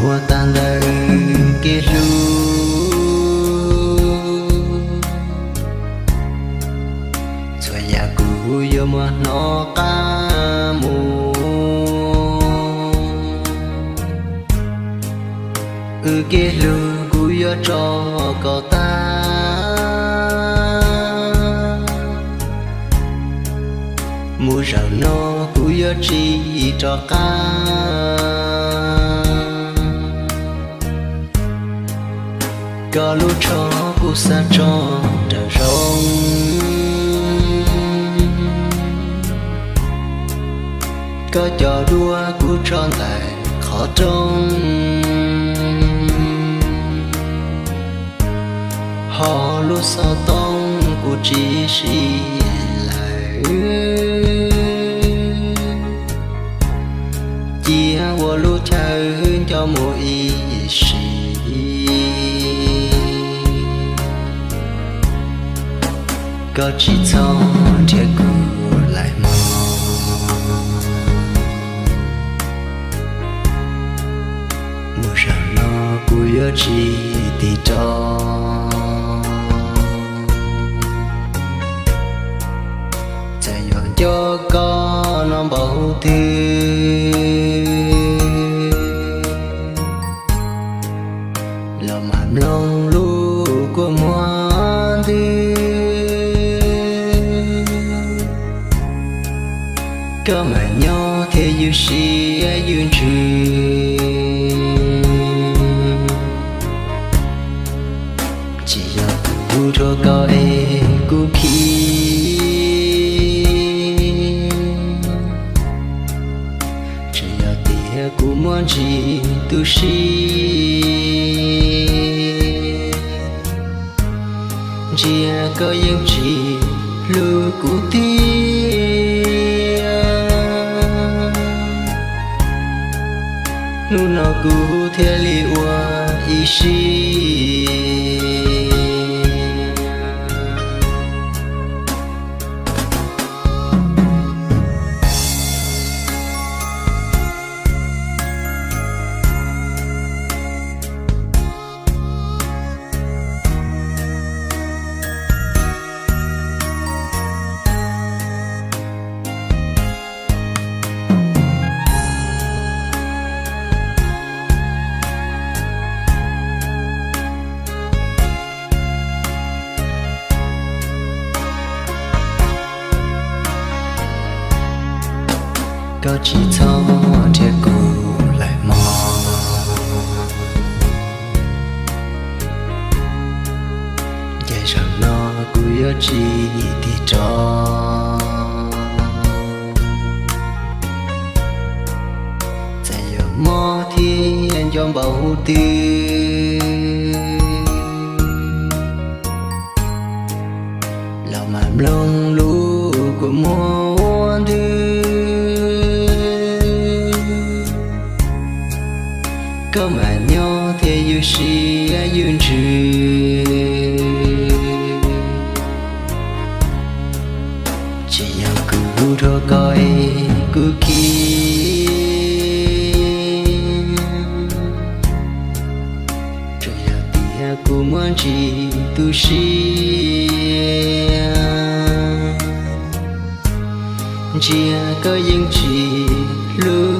Muaj tag ntawm kev hlub, txhua yam kuv yuav muab hnov qab mus. Wb kev hlub kuv yuav tso kom tag. Mus zaum no kuv yuav tsis rov qab. Koj lub tsho kuv xav tso nram zoov. Koj cov duab kuv tso ntawm qhov rooj. Ho lub xov tooj kuv tsis siv lawm. Cia ua lub chaw nco mus ib sim. Koj tsis txhob nrhiav kuv lawm mog. Mus zaum no kuv yuav tsis tig rov. Txawm yuav nco koj no npaum twg los mam mloog lub kua muag ntws. Koj mam nyob thiab ywj siab ywj ntsws. Tsis yog kuv rhuav koj es kuv khib. Tsuas yog tias kuv muaj ntsis tu siab. Ntsia koj yeej tsis hlub kuv tiag. Hnub no kuv thiaj li ua ib siab. Koj tsis txhob nrhiav kuv lawm mog. Ces zaum no kuv yuav tsis tig rov. Txawm yuav mob thiab nco npaum twg los mam mloog lub kua muag ntws. Koj mam nyob thiab ywj siab ywj ntsws. Tsis yog kuv rhuav koj es kuv khib. Tsuas yog tias kuv muaj ntsis tu siab. Ntsia koj yeej tsis hlub